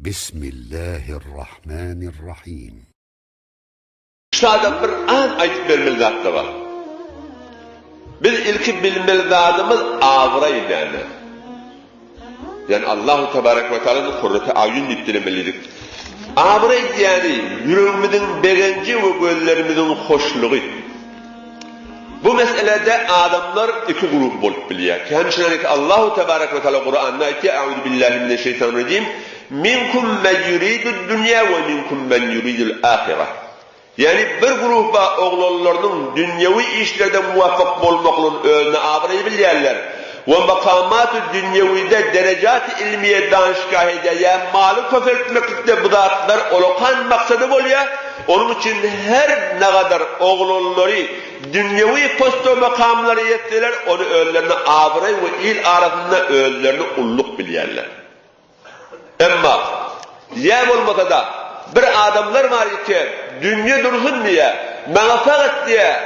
Bismillahirrahmanirrahim. Şu bir az aýdyp bermeli zat-da bar. Biz ilki bilmeli zadymyz abraý näme? Ýani Allahu tebarek we taaladan kurrete aýun diýip dilemelidik. Abraý diýýäni ýüregimiziň begenji we gözlerimiziň hoşlugy. Bu meselede adamlar iki grup bolup bilýär. Hemşirelik Allahu tebarek we taala Kuranda aýtýar, Euzu billahi mineşşeýtanirrajim. Minkum men yuridud dunýa we minkum men yuridul ahire. Ýagny bir grup bar oglanlarynyň dünýewi işlerde muwaffak bolmaklygyny özüne abraý bilýärler we makamaty dünýewide derejaty ilmiýe danyşgahide ýa maly köpeltmeklikde bu zatlar olakan maksady bolýar, onuň üçin her nagadar oglanlary dünýewi posto makamlara ýetseler ony özlerine abraý we il arasynda özlerini ulluk bilýärler. Emma, ýa bolmasa-da, bir adamlar bar eken, dünýe dursun diýýär, maňa fakat diýýär,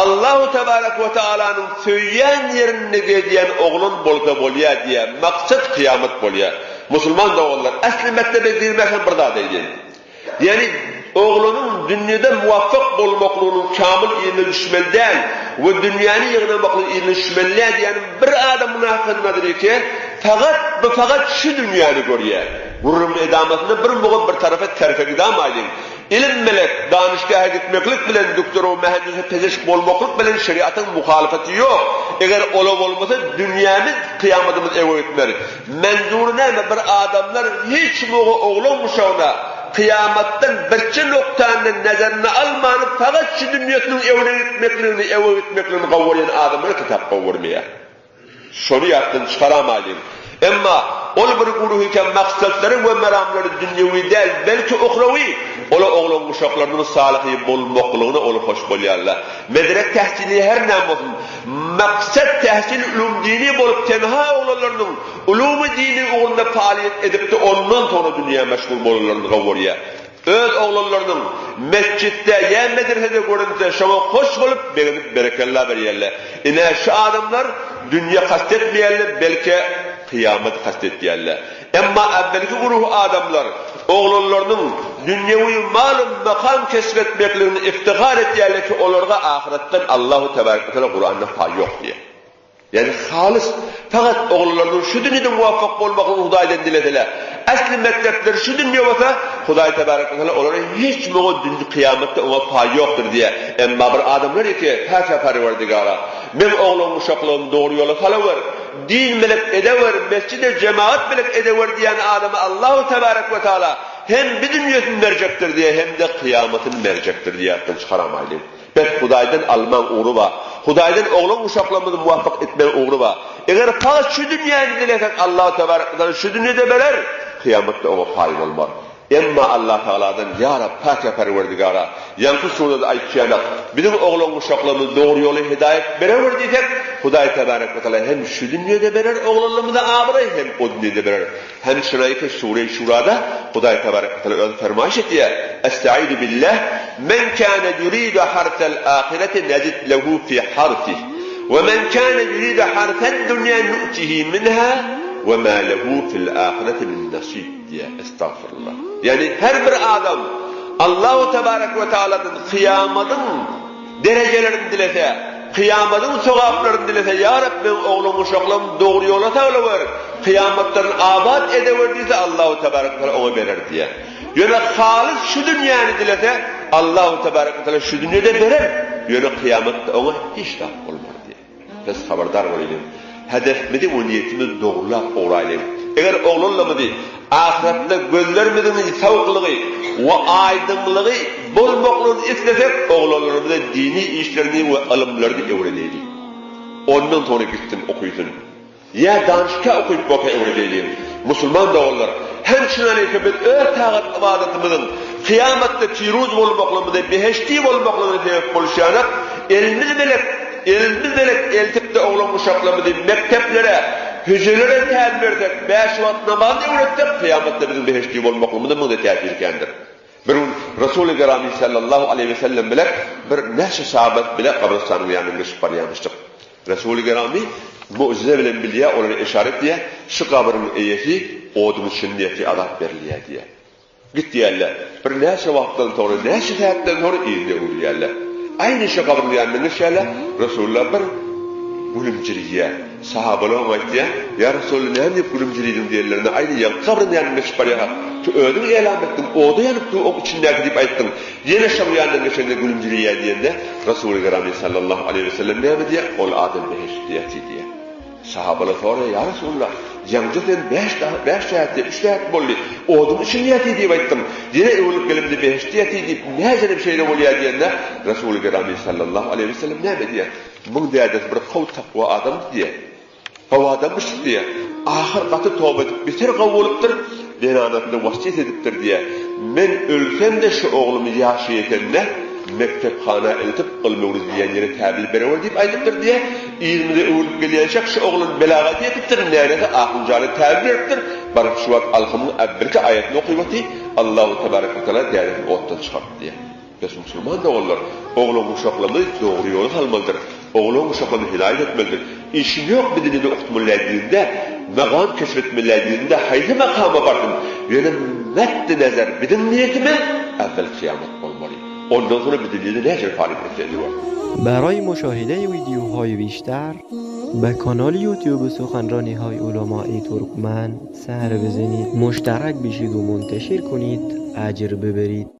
Allahu tebarek we tealanyň söýýän ýerinde gezýän oglan bolsa bolýar diýýär, maksat kyýamat bolýar. Musulman doganlar, ähli mektebe girmäkäm bir zat aýdaýyn. Ýagny oglanyň dünýede muwaffak bolmaklygynyň kamyl yzyna düşmeli däl we dünýäni ýygnamaklygyň yzyna düşmeli däl diýýänim bir adam munafykyndadyr eke, fakat bu fakat şu dünýäni görýär. Gürrüňiň edamasynda bir mugy bir tarapa terfe gidam aýdyň. Ilim melek, danyşgähe gitmeklik bilen düktor we mühendise pezeşk bolmaklyk bilen şeriatyň muhalyfaty ýok. Eger ola bolmasa dünýämiz kyýamadymyz ewe gitmer. Menzury näme bir adamlar hiç mugy oglan guşagyna kyýamatdan birçe noktany nazarynda almany fakat şu dünýesiniň ewine gitmekligini ewe gitmekligini gowy görýän adamlara kitap gowy görmeýär. Şony ýatdan çykaramaýlyň. Emma ol bir guruhyka maksatlary we meramlary dünýewi däl belki uhrawy ola oglan guşaklarynyň salyhy bolmaklygyna ol hoş bolýarlar. Medrek tähsili her näme bolsun Maksat tähsil ulum dini bolup tenha oglanlarynyň ulumy dini ugrunda faaliýet edipdi ondan soňra dünýä meşgul bolanlaryny gowurýar. Öz oglanlarynyň mesjitde ýa medresede görünse şoňa hoş bolup begenip berekella berýärler. Ine şu adamlar dünýä kast etmeýärler belke kyýamat kast etýärler. Emma äwwelki guruh adamlar oglanlarynyň dünýewi mal-u makam kesp etmekligini iftihar etýärler ki, olarga ahyretden Allahu tebarek we teala Kuranda paý ýok diýýär. Ýagny halys fakat oglanlarynyň şu dünýede muwaffak bolmaklygyny Hudaýdan dileseler, ähli metlapleri şu dünýe bolsa, Hudaý tebarek we teala olara hiç muňa dünýe kyýamatda oňa paý ýokdur diýýär. Emma bir adamlar eke, Päkä Perwerdigara, meň oglan uşaklygym dogry ýola salawer, Din bilip edewer, mesjide jemagat bilip edewer diýen adama Allahu tebarek we taala hem bi dünýesini berjekdir diýe hem-de kyýamatyny berjekdir diýe ýatdan çykaramaýlyň. Bes Hudaýdan almaň ugry bar. Hudaýdan oglan uşaklarymyzy muwafyk etmegiň ugry bar. Eger fakat şu dünýäni dilesek Allahu tebarek we taala şu dünýede berer, kyýamatda oňa paý bolmaz. Emma Allah Tagaladan, Ýa Rab, päk-ä Perwerdigara, ýaňky surada aýtýanak, biziň oglan-uşaklarymyzy dogry ýola hidaýat berewer diýsek, Hudaý Tebarek we Taala hem şu dünýede berer oglanlarymyza abraý, hem o dünýede berer. Hem şunaýky Sure-i Şurada Hudaý Tebarek we Taala özi fermaýyş etýär, Estaizu billah, Men kâne yuridu harsel ahireti nezid lehu fi harsih, we men kâne yuridu harsed dunýa nu'tihi minha, we ma lehu fil ahireti min nasib. Diýýär. Estagfirullah. Ýagny her bir adam Allahu tebarek we taaladan kyýamadyň derejelerini dilese, kyýamadyň sogaplaryny dilese, Ýa Reb meň oglum uşaklarym dogry ýola salawer, kyýamatlaryny abat edewer diýse Allahu tebarek we taala oňa berer diýýär. Ýöne halys şu dünýäni dilese Allahu tebarek we taala şu dünýede berer, ýöne kyýamatda oňa hiç zat bolmaz diýýär. Biz habardar bolaýlyň. Hedefimizi we niýetimizi dogrulap ugraýlyň. Eger oglanlarymyzy ahyretde gözlerimiziň sowuklygy we aýdyňlygy bolmaklygyny islesek, oglanlarymyza dini işlerini we ylymlaryny öwredeýliň. Ondan soňra gitsin okysyn. Ýa danyşka okyp bolsa öwredeýliň. Musulman doganlar, hem şunalika biz öz tagat-ybadatymyzyň kyýamatda piruz bolmaklygymyza, behişdi bolmaklygymyza sebäp boluşýanak, elimiz bilek, elimiz bilek eltip-de oglan-uşaklarymyzy mekdeplere, hüjrelere tälim bersek, bäş wagt namazyny öwretsek, kyýamatda biziň behişdi bolmaklygymyza muňda täsiri kändir. Bir gün Resuly Gerami sallallahu aleýhi we sellem bile bir näçe sahabat bile gabrystanyň ýanyndan geçip barýarmyşdyk. Resuly Gerami. Mu'jize bilen bilýär, olara yşarat edýär, şu gabryň eýesi oduň içinde ýatyr, azap berilýär diýýär. Gitýärler. Bir näçe wagtdan soňra, näçe sähetden soňra yzyna öwrülýärler. Aýny şo gabryň ýanyndan geçýärler. Resulullah bir gülümjirýär. Sahabalar oňa aýtýar, Ýa Resulullah, näme diýip gülümjirýdiň diýenlerinde, Aýny ýaňky gabryň ýanyndan geçip barýarka, şu özüň elam etdiň, oda ýanyp dur oň içindäki diýip aýtdyň. Ýene şoň ýanyndan geçende gülümjirýär diýende, Resuly Gerami sallallahu aleýhi we sellem näme diýýär? Ol adam behiştde ýatyr diýýär. Sahabalar soraýar, Ýa Resulallah, ýaňja sen bäş bäş sähet diýip, üç sähet boldy, oduň içinde ýatyr diýip aýtdyň. Ýene öwrülip gelemde behiştde ýatyr diýip, näjedip şeýle bolýar diýende, Resuly Gerami sallallahu aleýhi we sellem näme diýýär? Muň dädesi bir gowy takwa adamdy diýýär. Gowy adamyş diýýär. Ahyr gaty toba edip beter gowy bolupdyr, zenanasyna wasýet edipdir diýýär. Men ölsem-de şu oglumy ýaşy ýetende mekdephana eltip ylym öwret diýen ýere täbil berewer diýip aýdypdyr diýýär. Yzymyza öwrülip gelýänçäk şu oglan belagata ýetipdir, nänesi Ahunjana täbil beripdir. Baryp şu wagt Alhymyň äwwelki aýatyny okyp otyr, Allahu tebarek we teala dädesini otdan çykardy diýýär. Biz musulman doganlar oglan uşaklarymyzy dogry ýola salmalydyr. Oglan uşaklaryny hidaýat etmelidir. Işim ýok bir dilini okutmaly diýende, magam kesip etmeli diýende haýsy makama barsyn, ýöne metdi nezer biziň niýetimiz äwwel kyýamat bolmaly. Ondan soňra bir dilini näçe falyk etse ediber. برای مشاهده ویدیوهای بیشتر به کانال یوتیوب سخنرانی های علمای ترکمن سر بزنید مشترک بشید و منتشر کنید اجر ببرید.